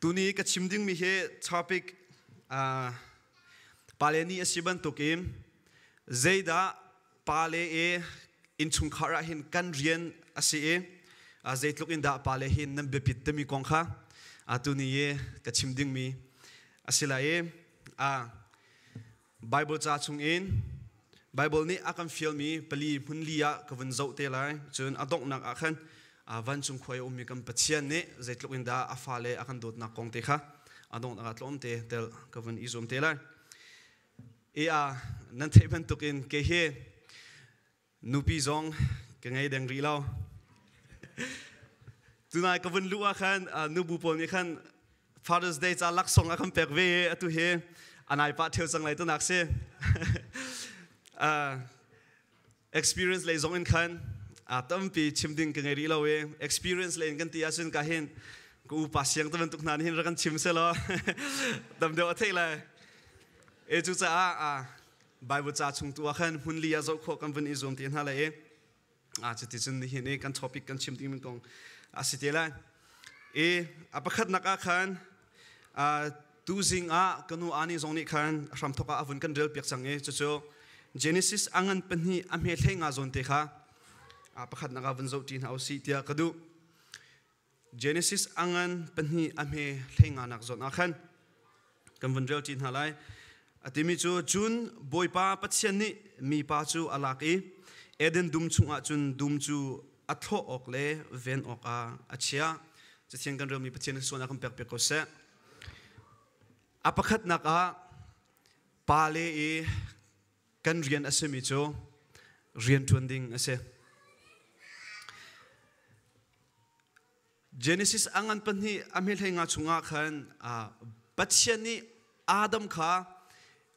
Tuni ka chim dingmi hi topic pale ni a si bantukin zeidah pale i innchungkhar ah hin kan rian a si i zeitluk in dah pale hi nan biapit timi kong kha tuni i ka chim dingmi a si lai i Bible ca chungin Bible nih a kan fialmi pali hmun li ah ka vun zoh te lai. Cun a donghnak ah khan vancung khua i a ummi kan Pathian nih zeitluk in dah a fale a kan dawtnak kong te kha a donghnak ah tlawmte tel ka vun i zuam te lai. I a nan theih bantukin ke hi nupi zong ka ngei deng rih lo. Tunai ka vun luh ah khan nubu pawl nih khan Father's Day ca laksawng a kan pek ve atu hi anai pah theu cang lai tunak si. Experience lei zong in khan tampi chim ding ka ngei rih lo i experience lei in kan ti ahcun ka hin ka upa siang te bantuk hna nih hin rak kan chim selaw tam deuh a theih lai. E cu caah Bible ca chung tu ah khan hmun li ah zoh khawh kan vun i zuam te hna lai i cuticun nihin i kan topic kan chim ding kong a si te lai. I a pakhatnak ah khan tuzing ah ka nu ani zong nih khan hramthok ah a vun kan rel piak cang i cucu Genesis a ngan pahnih a hme hlei nga zawn te kha pakhatnak ah vun zoh ṭi hna usih tiah ka duh. Genesis a ngan pahnih a hme hlei nga nak zawn ah khan kan vun rel ṭi hna lai. A timi cu cun Bawipa Pathian nih mipa cu a lak i Eden dum chungah cun dum cu a thlawh awk le ven awkah a chiah. Cathiang kan relmi Pathian sualnak kan pek piak ko seh. A pakhatnak ah pale i kan rian a simi cu rian ṭuan ding a si. Genesis a ngan pahnih a hmehlei nga chungah khan Pathian nih Adam kha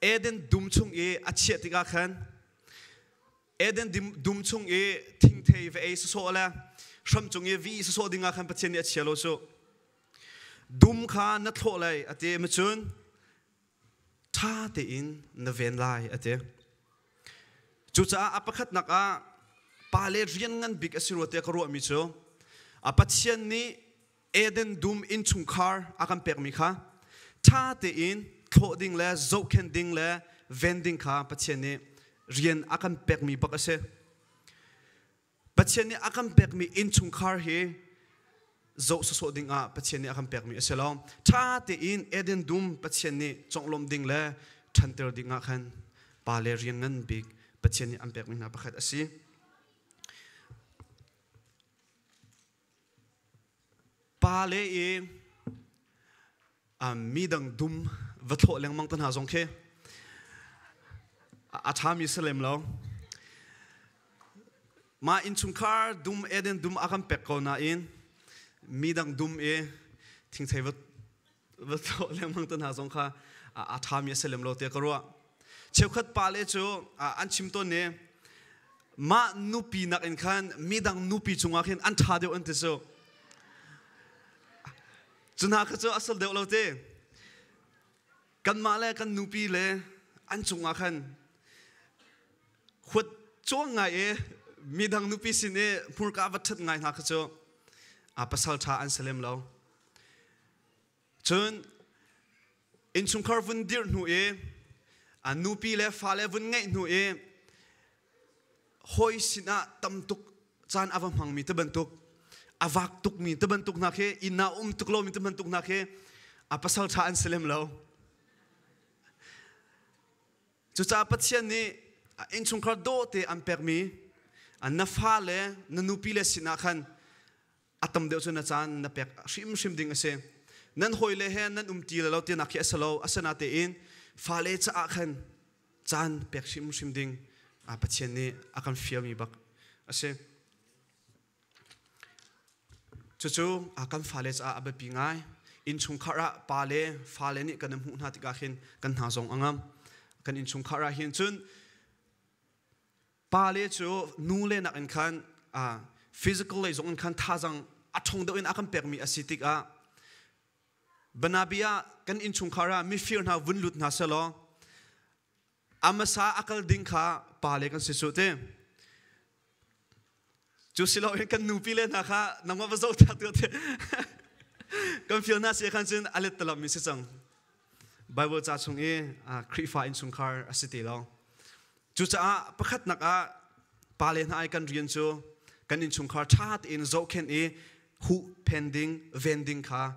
Eden dum chung i a chiah tikah khan Eden dum chung i thingthei va ei sawsawh le hram cung i vi sawsawh dingah khan Pathian nih a chia lo su. Dum kha na thlawh lai a ti macun ṭha tein na ven lai a ti. Cucaah a pakhatnak ah pale rian ngan bik a si rua tiah ka ruahmi cu a Pathian nih Eden dum innchungkhar a kan pekmi kha ṭha tein thlawh ding le zohkhenh ding le ven ding kha Pathian nih rian a kan pekmi bak a si. Pathian nih a kan pekmi innchungkhar hi zoh sawsawh ding ah Pathian nih a kan pekmi a si lo. Ṭha tein Eden dum Pathian nih conglawmh ding le ṭhanter ding ah khan pa le rian ngan bik Pathian nih an pekmi hna pakhat a si. Pa le i mi dang dum va thlawh lengmang te hna zong khi a ṭhami si lem lo. Mah innchungkhar dum Eden dum a kan pek ko nain mi dang dum i thingthei va va thlawh lengmang te hna zong kha a ṭhami a si lem lo tiah ka ruah. Cheukhat pale cu an chim tawn i mah nupi nakin khan midang nupi cungah khin an ṭha deuh an ti cu. Cu hna kha cu a sal deuh lo te. Kanmah le kan nupi le an cungah khan huat cuang ngai i midang nupi sin i hmurka va ṭhat ngai hna kha cu a pasal ṭha an si lem lo. Cun innchungkhar vun dirh hnu i a nupi le fale vun ngeih hnu i hawi sinah tam tuk caan a va hmangmi te bantuk a vak tukmi te bantuk hna khi inn ah um tuk lomi te bantuk hna khi a pasal ṭha an si lem lo. Cucaah Pathian nih innchungkhar dawh te an pekmi na fale na nupi le sinah khan a tam deuh cu na caan na pek hrimhrim ding a si. Nan hawile he nan um ti lo tinak khi a si lo. Asinain fale caah khan caan pek hrimhrim ding Pathian nih a kan fialmi bak a si. Cucu kan fale caah a biapi ngai. Innchungkhar ah pa le fale nih kan i hmuh hna tikah khin kan hna zong a ngam. Kan innchungkhar ah hin cun pale cu nu le nakin khan physical lei zong in khan thazang a ṭhong deuh in a kan pekmi a si tikah banabia kan innchungkhar ah mifir hna vun lut hna selaw a hmasa a kal ding kha pale kan si su te cu si loin kan nupi le hna kha nangmah va zoh ta tu te. Kan fial hna si khan cun a let talam mi si cang. Bible ca chung i Khrihfa innchungkhar a si ti lo. Cucaah pakhatnak ah pale hna ai kan rian cu kan innchungkhar ṭha tein zohkhenh i huh phen ding, ven ding kha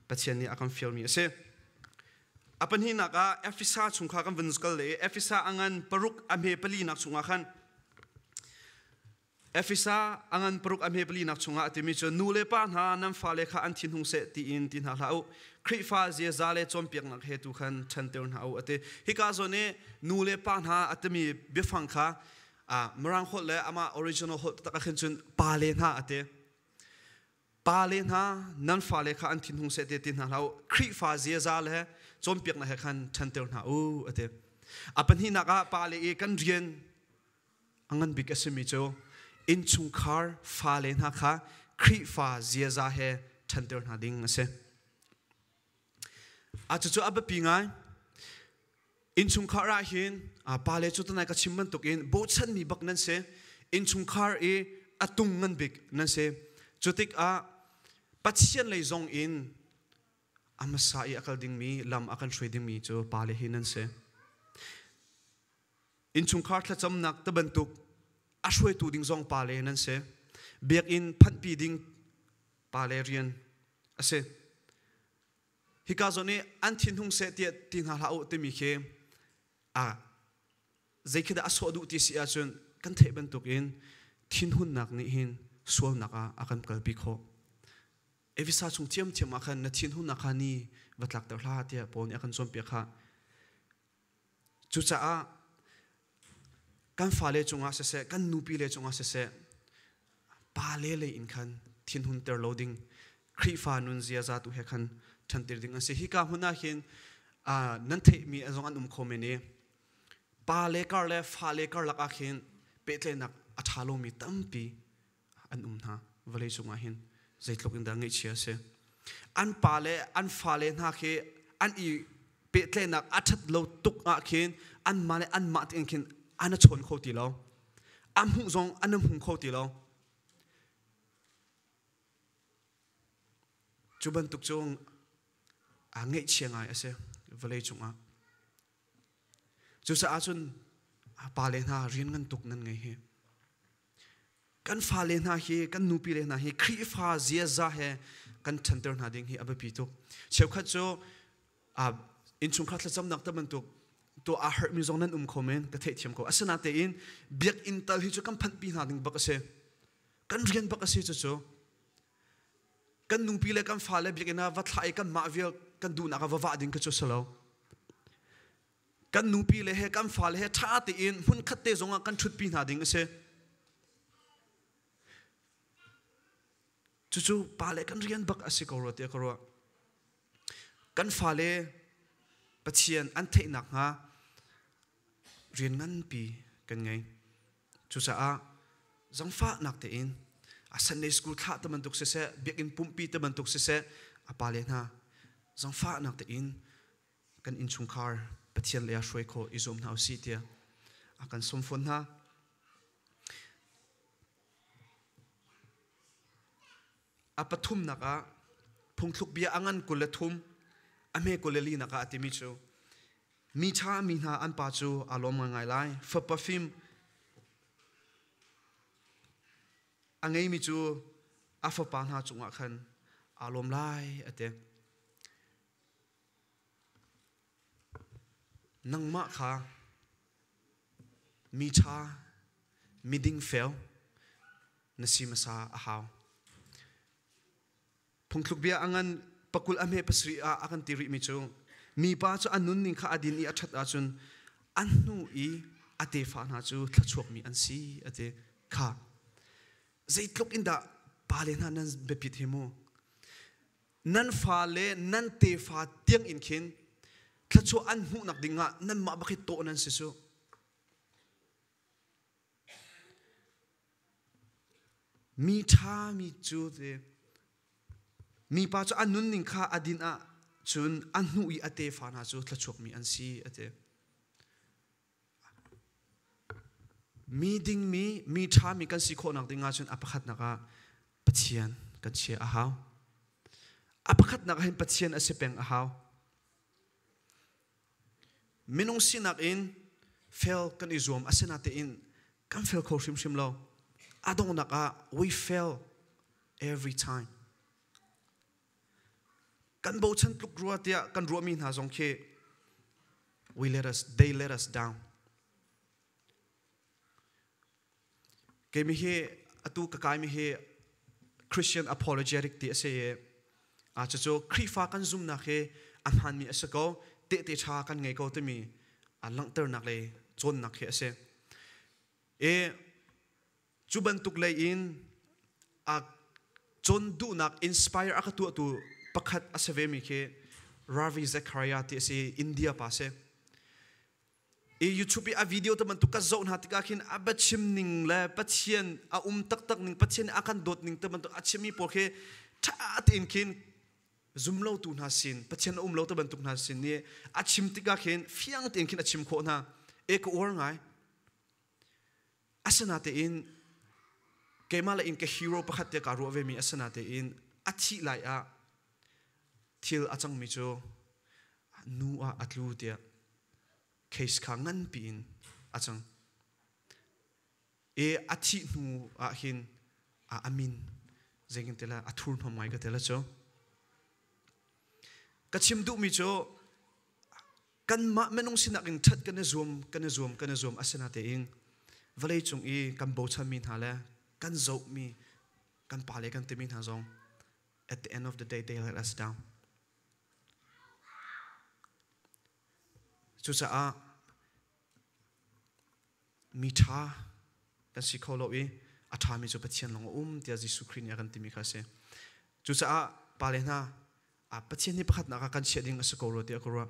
Pathian nih a kan fialmi a si. A pahnihnak ah Efesa chung kha kan vun kal le Efesa a ngan paruk a hme palinak chungah khan Efesa a ngan paruk a hme palinak chungah a timi cu nu le pa hna nan fale kha an thinhung seh tiin ti hna hlah u. Khrihfa ziaza le cawnpiaknak he tu khan ṭhanter hna u a ti. Hika zawn i nu le pa hna a timi biafang kha Mirang holh le amah original holh taktak ah khin cun pa le hna a ti. Pale hna, nan fale kha an thinhung seh te ti hna hlah u. Khrihfa ziaza le cawnpiaknak he khan ṭhanter hna u, a ti. A pahnihnak ah pale i kan rian a ngan bik a simi cu innchungkhar fale hna kha Khrihfa ziaza he ṭhanter hna ding a si. A cucu a biapi ngai. Innchungkhar ah hin pale cu tunai ka chim bantukin bochanmi bak nan si. Innchungkhar i a tung ngan bik nan si. Cu tikah Pathian lei zong in a hmasa i a kal dingmi lam a kan hruai dingmi cu pale hi nan si. Innchungkhar thlacamnak te bantuk a hruaitu ding zong pale nan si. Biakinn phanhpi ding pale rian a si. Hika zawn i an thinhung seh tiah ti hna hlah u timi khi a zei khi dah a sawh duh ti si ahcun kan theih bantukin thinhunnak nih hin sualnak ah a kan kalpi khawh. Efesa chung thiamthiam ah khan na thinhunnak kha ni va tlakter hlah tiah Paul nih a kan cawnpiak kha. Cucaah kan fale cungah siseh, kan nupile cungah siseh, pale lei in khan thinhunter lo ding, Khrihfa nun ziaza tu he khan ṭhantir ding an si. Hika hmun ah hin nan theihmi zong an um kho men i pale kar le fale karlak ah khin pehtlaihnak a ṭha lomi tampi an um hna vawlei cungah hin zeitluk in dah ngaihchia a si an pa le an fale hna khi an i pehtlaihnak a ṭhat lo tuk ah khin anmah le anmah tein khin an a chawn kho ti lo a hmuh zong an hmu kho ti lo cu bantuk cu a ngaihchia ngai a si vawlei cungah cucaah cun pale hna rian ngan tuk nan ngei hi Kan fale hna hi, kan nupile hna hi Khrihfa ziaza he kan ṭhanter hna ding hi a biapi tuk. Cheukhat cu innchungkhar thlacamnak te bantuk tuah aa harhmi zong nan um kho men, ka theihthiam ko. Asinain biakinn tal hi cu kan phanhpi hna ding bak a si. Kan rian bak a si cucu. Kan nupi le kan fale biakinn ah va thlah i kanmah vial kan duhnak ah va vah ding kha cu si lo. Kan nupi le he kan fale he ṭha tein hmunkhat te zongah kan ṭhutpi hna ding a si. Cucu pale kan rian bak a si ko rua tiah ka ruah. Kan fale Pathian an theih nakhnga rian nganpi kan ngei. Cucaah zangfahnak tein a Sunday school thlah te bantuk siseh, biakinn pumhpi te bantuk siseh, a pale hna zangfahnak tein kan innchungkhar Pathian lei ah hruai khawh i zuam hna usih tiah a kan sawm fawn hna. A pathumnak ah phungthluk bia a ngan 23 a hme 24 nak ah a timi cu mi ṭha mi hna an pa cu aa lawm ngaingai lai fapa fim a ngeimi cu a fapa hna cungah khan aa lawm lai a ti. Nangmah kha mi ṭha, mi dingfel na si hmasa a hau. Phungthluk bia a ngan pakul a hme pasarih ah a kan ti rihmi cu mipa cu a nunning kha a din i a ṭhat ahcun a hnu i a tefa hna cu thluachuakmi an si a ti kha. Zeitluk in dah pale hna nan biapit hi mu? Nan fale nan tefa tiang in khin thluachuah an hmuhnak ding ah nanmah bak hi tawh nan si su. Mi ṭha mi cu te mipa cu a nunning kha a din ah cun a hnu i a tefa hna cu thluachuakmi an si a ti. Mi dingmi, mi ṭhami kan si khawhnak ding ahcun a pakhatnak ah Pathian kan chia a hau. A pakhatnak ah hin Pathian a si peng a hau. Minung sinak in fail kan i zuam asinatein kan fail kho hrimhrim lo. A donghnak ah we fail every time. Kan bochan tluk rua tiah kan ruahmi hna zong khi we let us they let us down. Keimi hi atu ka kaimi hi Christian apologetic ti a si i a cucu Khrihfa kan zumnak hi a hmaanmi a si ko, tehte ṭha kan ngei ko timi a langhternak le cawnnak hi a si. I cu bantuk lei in a cawn duhnak inspire a ka tuahtu pakhat a si vemi khi Ravi Zachariah ti a si, India pa si. I YouTube i a video te bantuk ka zoh hna tikah khin a biachim ning le Pathian a um taktak ning Pathian a kan dawt ning te bantuk a chimmi pawl khi ṭha tein khin zumlotu hna sin Pathian a um lo te bantuk hna sin nih a chim tikah khin fiang tein khin a chim khawh hna e ka uar ngai asinatein keimah le in ka hero pakhat te kaa ruah ve mi asinatein a thih lai ah thil a cangmi cu nu ah a tlu tiah case kha nganpi in a cang. E a thih hnu ah hin a min zeitin tila a thurhnawm ngai ka tila cu. Ka chim duhmi cu kanmah minung sinak in ṭhat kan i zuam kan i zuam kan i zuam asinatein vawlei cung i kan bochanmi hna le kan zohmi kan pa le kan timi hna zong at the end of the day they let us down. Cucaah mi ṭha kan si kho lo i a ṭhami cu Pathian lawng a um tiah Jesuh Khrih nih a kan timi kha a si. Cucaah pale hna, Pathian hi pakhatnak ah kan chiah ding a si ko rua tiah ka ruah.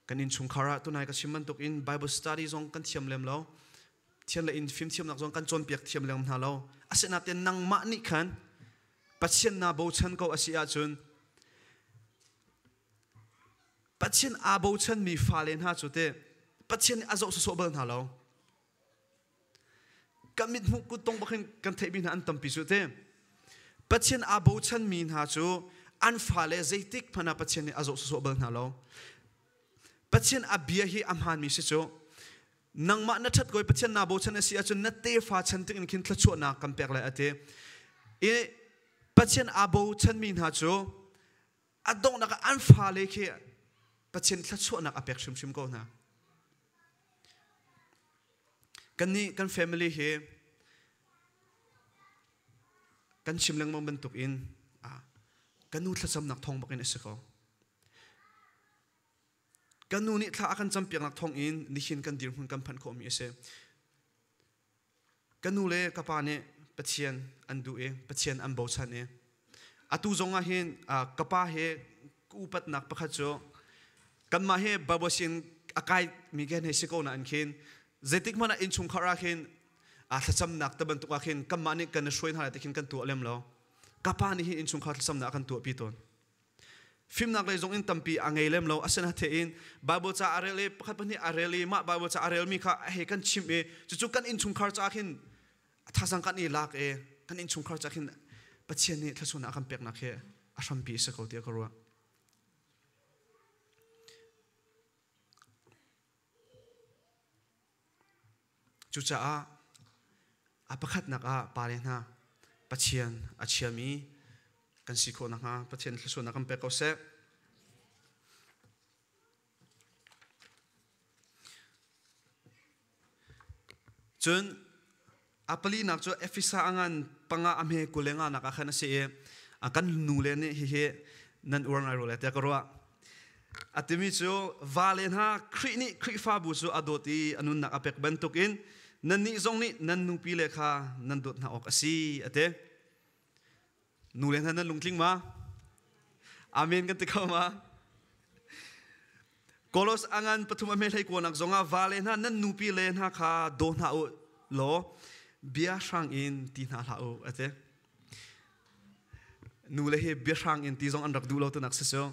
Kan innchungkhar ah tunai ka chim bantukin Bible study zong kan thiam lem lo. Thian le in fimthiamnak zong kan cawnpiak thiam lem hna lo. Asinain nangmah nih khan Pathian naa bochan ko a si ahcun Pathian aa bochanmi fale hna cu teh Pathian nih a zoh sawsawh bal hna lo. Kan mithmuh kuttong bak hin kan theihmi hna an tampi cu te. Pathian aa bochanmi hna cu an fale zeitik hmanh ah Pathian nih a zoh sawsawh bal hna lo. Pathian a bia hi a hmaanmi si cu nangmah na ṭhat ko i Pathian naa bochan a si ahcun na tefa chan tik in khin thluachuahnak kan pek lai a ti. I Pathian aa bochanmi hna cu a donghnak ah an fale khi Pathian thluachuahnak a pek hrimhrim ko hna. Kannih kan family hi kan chim lengmang bantuk in kan nu thlacamnak thawng bak in a si ko. Kan nu nih thla a kan campiaknak thawng in nihin kan dirhmun kan phanh khawhmi a si. Ka nu le ka pa nih Pathian an duh i Pathian an bochan i atu zong ah hin ka pa he ka upatnak pakhat cu kanmah he Bible sin a kai mi ke hei si ko nain khin zeitik hmanh ah innchungkhar ah khin thlacamnak te bantuk ah khin kanmah nih kan i hruai hna lai ti khin kan tuah lem lo. Ka pa nih hin innchungkhar thlacamnak a kan tuahpi tawn. Fimnak lei zong in tampi a ngei lem lo. Asinain Bible ca a rel i pakhat pahnih a rel i mah Bible ca a relmi kha a hei kan chimh i cucu kan innchungkhar caah khin thazang kan i lak i kan innchungkhar caah khin Pathian nih thluachuahnak a kan peknak hi a hrampi a si ko tiah ka ruah. Cucaah a pakhatnak ah pale hna Pathian a chiami kan si khawh nakhnga Pathian thluachuahnak kan pek ko seh. Cun a palinak cu Efesa a ngan panga a hme kul le nga nak ah khan a si i a kan nu le nih hihi nan uar ngai rua le tiah ka ruah. A timi cu vale hna Khrih nih Khrihfabu cu a dawt i a nunnak a pek bantukin nannih zong nih nan nupi le kha nan dawt hna awk a si a ti. Nu le hna nan lungtling ma? Amen kan ti kho ma? Kolos angan pathum a hme kuanak zongah vale hna nan nupi le hna kha daw hna u law bia hrang in ti hna hlah u a ti. Nu le hi bia hrang in ti zong an rak duh lo tunak si cu.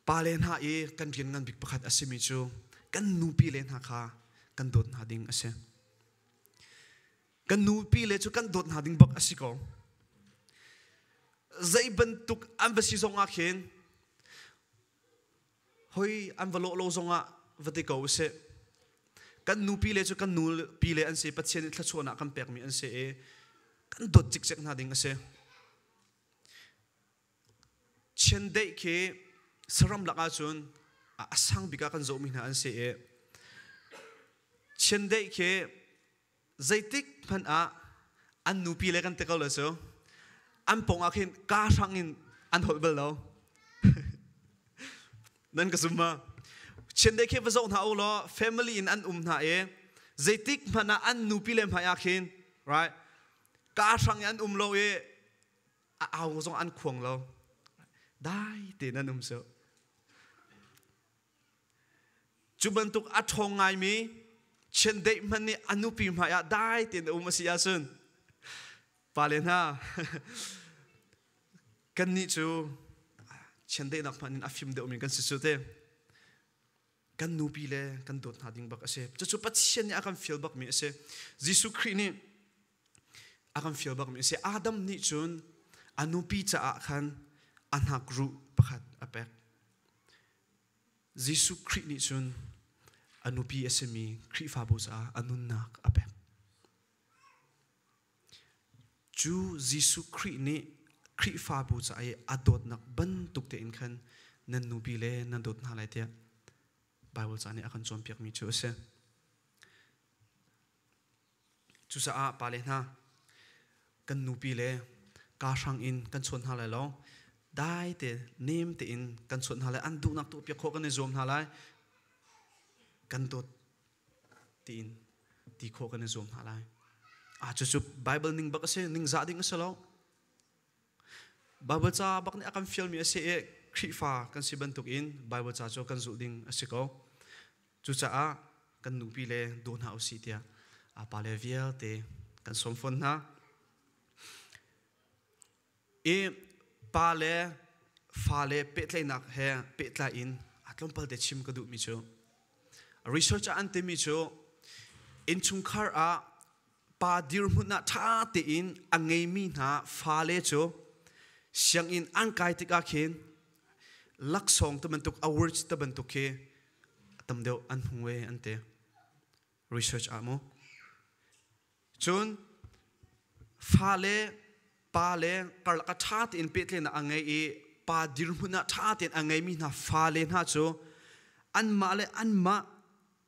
Pale hna i kan rian ngan bik pakhat a simi cu kan nupi le hna kha kan dawt hna ding a si. Kan nupi le cu kan dawt hna ding bak a si ko. Zei bantuk an va si zong ah khin hoi an va lawh lo zong ah va ti ko usih. Kan nupi le cu kan nupi le an si, Pathian nih thluachuahnak kan pekmi an si i kan dawt cikcek hna ding a si. Chiandeih khi saram lak ahcun a sang bik ah kan zohmi hna an si i chiandeih khi zeitik hmanh ah an nupi le kan ti ko lo cu an pong ah khin kaa hrang in an holh bal lo. Nan ka zum ma? Chiandeih khi va zoh hna u law family in an um hna i zeitik hmanh ah an nupi le hmai ah khin, right, kaa hrang in an um lo i a au zong an khuang lo, dai tein an um. So cu bantuk a ṭhawng ngaimi chiandeih hmanh nih a nupi hmai ah dai tein a um a si ahcun, pale hna, kannih cu chiandeihnak hmanh in a fim deuhmi kan si cu te. Kan nupi le kan dawt hna ding bak a si. Cucu Pathian nih a kan fial bakmi a si. Jesuh Khrih nih a kan fial bakmi a si. Adam nih cun a nupi caah khan a hnakruh pakhat a pek. Jesuh Khrih nih cun a nupi a simi Khrihfabu caah a nunnak a pek. Cu Jesuh Khrih nih Khrihfabu ca i a dawtnak bantuk tein khan nan nupi le nan dawt hna lai tiah Baibal ca nih a kan cawnpiakmi cu a si. Cucaah pale hna, kan nupi le kaa hrang in kan chawn hna lai lo, dai te nem tein kan chawnh hna lai, an duhnak tuahpiak khawh kan i zuam hna lai, kan dawt tiin ti khawh kan i zuam hna lai. Ah, cucu Bible ning bak a si, ningzah ding a si lo. Bible ca bak nih a kan fialmi a si i Khrihfa kan si bantuk in Bible ca cu kan zulh ding a si ko. Cucaah kan nupi le daw hna usih tiah a pale vialte kan sawm fawn hna. I pa le fale pehtlaihnak he pehtlai in a tlawmpal te chim ka duhmi cu, research ah an timi cu, innchungkhar ah pa dirhmun ah ṭha tein a ngeimi hna fale cu sianginn an kai tikah khin laksawng te bantuk, awards te bantuk khi tam deuh an hmu e an ti, research ah mu. Cun fale pa le karlak ah ṭha tein pehtlaihnak a ngei i pa dirhmun ah ṭha tein a ngeimi hna fale hna cu anmah le anmah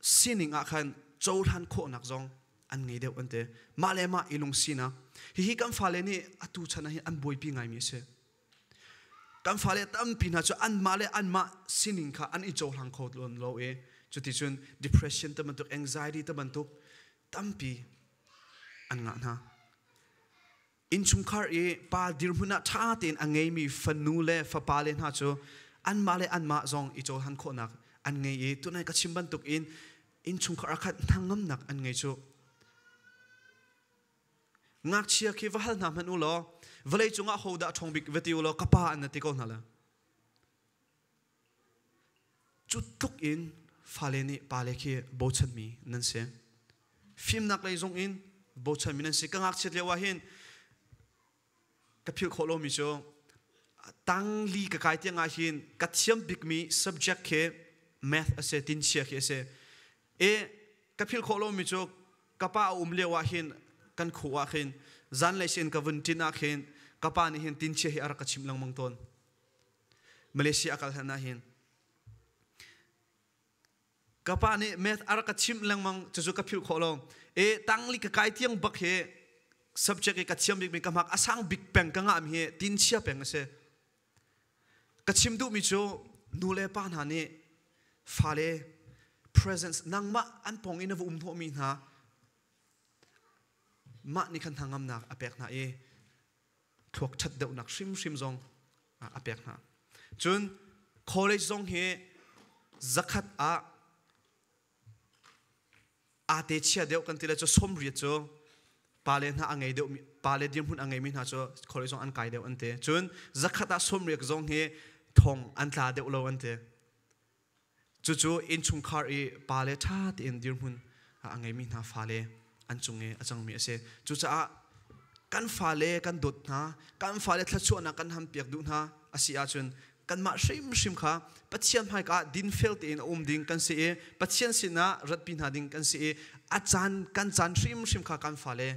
sining ah khan cohlan khawhnak zong an ngei deuh an ti, mah le mah i lungsinak. Hihi kan fale nih atu chan ah hin an buaipi ngaimi a si. Kan fale tampi hna cu anmah le anmah sining kha an i cohlang kho lo i cuticun depression te bantuk, anxiety te bantuk tampi an ngah hna. Innchungkhar i pa dirhmun ah ṭha tein a ngeimi fanu le fapa le hna cu anmah le anmah zong i cohlan khawhnak an ngei i tunai ka chim bantuk in innchungkhar ah khan hnangamnak an ngei cu. Ngakchia khi va hal hna hmanh u law, vawlei cungah hodah ṭhawng bik va ti u law, ka pa an na ti ko hna la. Cu tluk in fale nih pale khi bochanmi nan si. Fimnak lei zong in bochanmi nan si. Ka ngakchiat lio ah hin ka philh khawh lomi cu, tangli ka kai tiang ah hin ka thiam bikmi subject khi math a si, tinchia khi a si. E ka philh khawh lomi cu, ka pa a um lio ah hin kan khu ah khin zanlei sin ka vun ṭin ah khin ka pa nih hin tinchia hi a rak ka chimh lengmang tawn. Malaysia a kal hlan ah hin ka pa nih math a rak ka chimh lengmang. Cucu ka philh khawh lo. E tangli ka kai tiang bak hi subject i ka thiam bikmi, ka hmak a sang bik peng ka ngahmi hi tinchia peng a si. Ka chim duhmi cu, nu le pa hna nih fale presence, nangmah an pong in na va um hnawhmi hna mah nih khan hnangamnak a pek hna i thluak ṭhat deuhnak hrimhrim zong a pek hna. Cun college zong hi 100 ah aa te chia deuh kan ti le cu 80 cu pale hna a ngei deuh, pale dirhmun a ngeimi hna cu college zong an kai deuh an ti. Cun 100 ah 80 zong hi thong an tla deuh lo an ti. Cucu innchungkhar i pale ṭha tein dirhmun a ngeimi hna fale an cung i a cangmi a si. Cucaah kan fale kan dawt hna, kan fale thluachuahnak kan hampiak duh hna a si ahcun kanmah hrimhrim kha Pathian hmaika ah dinfel tein a um ding kan si i Pathian sinah ratpi hna ding kan si i a caan kan caan hrimhrim kha kan fale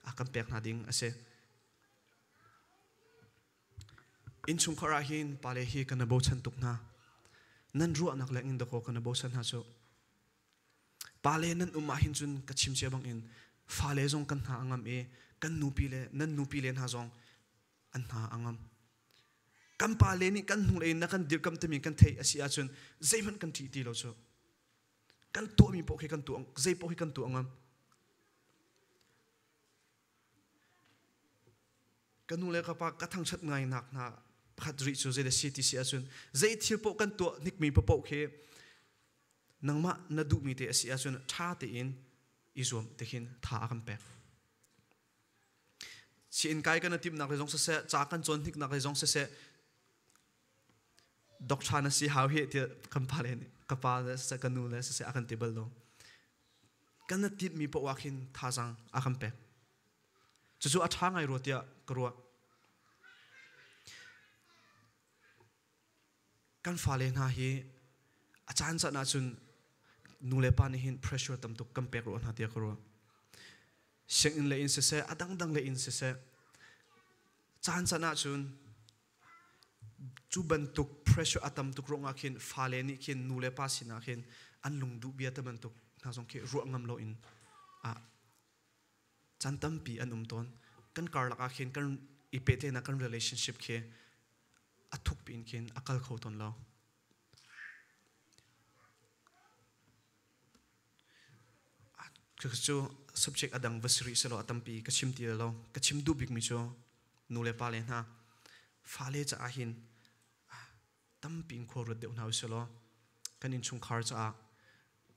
a kan pek hna ding a si. Innchungkhar ah hin pale hi kan i bochan tuk hna. Nan ruahnak leng in dakaw kan i bochan hna cu. Pale nan um ah hin cun ka chim cia bangin fale zong kan hna a ngam i kan nupi le nan nupi le hna zong an hna a ngam. Kan pale nih kan hnulei in na kan dirkam timi kan theih a si ahcun zeihmanh kan ṭih ti lo cu. Kan tuahmi paoh khi kan tuah zei paoh khi kan tuah ngam. Ka nu le ka pa ka thangṭhat ngai nak hna pakhat rih cu zei da si ti si ahcun zei thil paoh kan tuah hnikmi paoh khi nangmah na duhmi te a si ahcun ṭha tein i zuam ti khin tha a kan pek. Siinn kai kan i timhnak le zong siseh, ca kan cawn hniknak le zong siseh, doctor na si hau hi tiah kan pa le nih ka pa le siseh ka nu le siseh a kan ti bal lo. Kan na timhmi paoh ah khin thazaang a kan pek. Cucu a ṭha ngai rua tiah ka ruah. Kan fale hna hi a caan caan ahcun nu le pa nih hin pressure tam tuk kan pek rua hna tiah ka ruah. Sianginn le in siseh, a dangdang le in siseh, caan caan ahcun cu bantuk pressure a tam tuk ruangah khin fale nih khin nu le pa sinah khin an lungduh bia te bantuk hna zong khi ruah ngam loin ah caan tampi an um tawn. Kan karlak ah khin kan i pehtlaihnak kan relationship khi a thuk piin khin a kal kho tawn lo. Cu subject a dang va si rih selaw a tampi ka chim ti lo. Ka chim duh bikmi cu nu le pa le hna fale caah hin tampi in khua ruat deuh hna usih law kan innchungkhar caah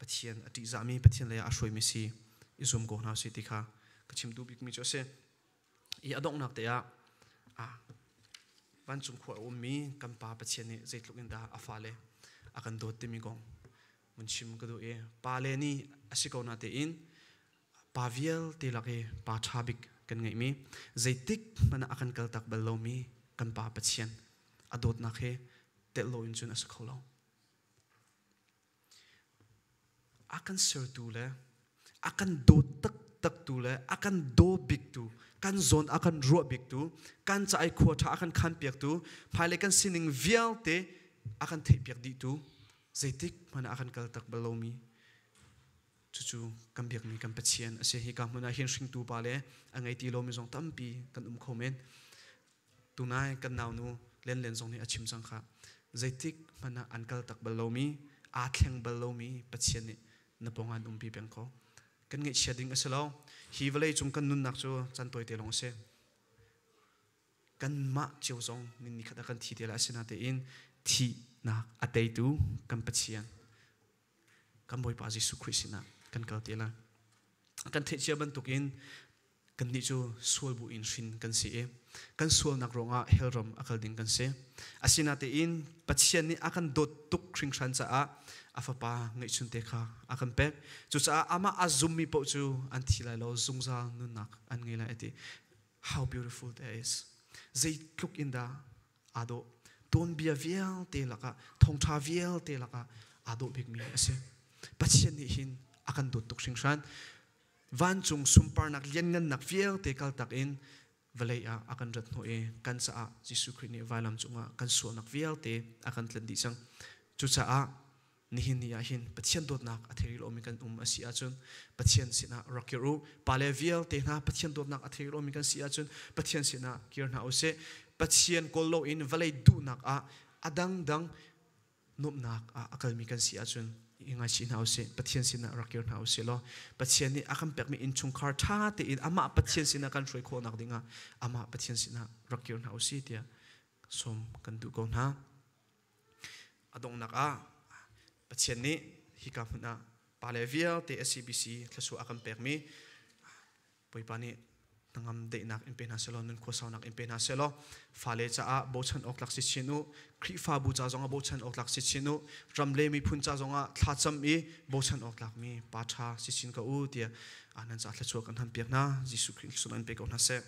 Pathian a ṭihzahmi Pathian lei ah a hruaimi si i zum ko hna usih ti kha ka chim duh bikmi cu a si. I a donghnak te ah vancung khua a ummi kan Pa Pathian nih zeitluk in dah a fale a kan dawt timi kong mun chim ka duh i pale nih a si ko na tein pa vialte lak i pa ṭha bik kan ngeihmi zeitik hmanh ah a kan kaltak bal lomi kan Pa Pathian a dawtnak he telh loin cun a si kho lo. A kan sertu le a kan dawt taktaktu le a kan daw biktu, kan zawn a kan ruah biktu, kan ca i khua ṭha a kan khanpiaktu, hmailei kan sining vialte a kan theihpiak dihtu, zeitik hmanh ah a kan kaltak bal lomi cucu kan biakmi kan Pathian a si. Hika hmun ah hin hringtu pa le a ngei ti lomi zong tampi kan um kho men. Tunai kan naunu Len Len zong nih a chim cang kha. Zeitik hmanh ah an kal tak bal lomi, aa thleng bal lomi Pathian nih na pawng an umpi peng ko. Kan ngaihchia ding a si lo. Hi vawlei cung kan nunnak cu caan tawite lawng a si. Kanmah cio zong ni khat ah kan thi te lai. Asinain thihnak a teitu kan Pathian kan Bawipa Jesuh Khrih sinah kan kal te lai. Kan theih cia bantukin kannih cu sual bu in hrin kan si i kan sualnak ruangah hell ram a kal ding kan si. Asinain Pathian nih a kan dawt tuk hringhran caah a fapa ngeihchunte kha a kan pek. Cucaah amah a zummi paoh cu an thi lai lo, zungzal nunnak an ngei lai a ti. How beautiful that is. Zeitluk in dah aa dawh. Tuanbia vialte lakah, thawngṭha vialte lakah aa dawh bikmi a si. Pathian nih hin a kan dawt tuk hringhran. Vancung sunparnak lianngannak vialte kaltak in vawlei ah a kan rat hnawh i kan caah Jesuh Khrih nih vailam cungah kan sualnak vialte a kan tlanh dih cang. Cucaah nihin ni ah hin Pathian dawtnak a thei lomi kan um a si ahcun Pathian sinah rak kir u. Pale vialte hna Pathian dawtnak a thei lomi kan si ahcun Pathian sinah kir hna u sih. Pathian kawl loin vawlei duhnak ah a dangdang nuamhnak ah a kalmi kan si ahcun i ngaichih hna usih. Pathian sinah rak kir hna usih law Pathian nih a kan pekmi innchungkhar ṭha tein amah Pathian sinah kan hruai khawhnak dingah amah Pathian sinah rak kir hna usih tiah sawm kan duh ko hna. A donghnak ah Pathian nih hika hmun ah pale vialte SCBC thluachuah a kan pekmi Bawipa nih hnangam daihnak in pe hna selaw nun khuasaunak in pe hna selaw fale caah bochan awk tlak si chin u, Khrihfabu ca zongah bochan awk tlak si chin u, ram le miphun ca zongah thlacam i bochan awk tlakmi pa ṭha si chin ko u tiah. Nan ca thluachuah kan ham piak hna. Jesuh Khrih sun an pe ko hna seh.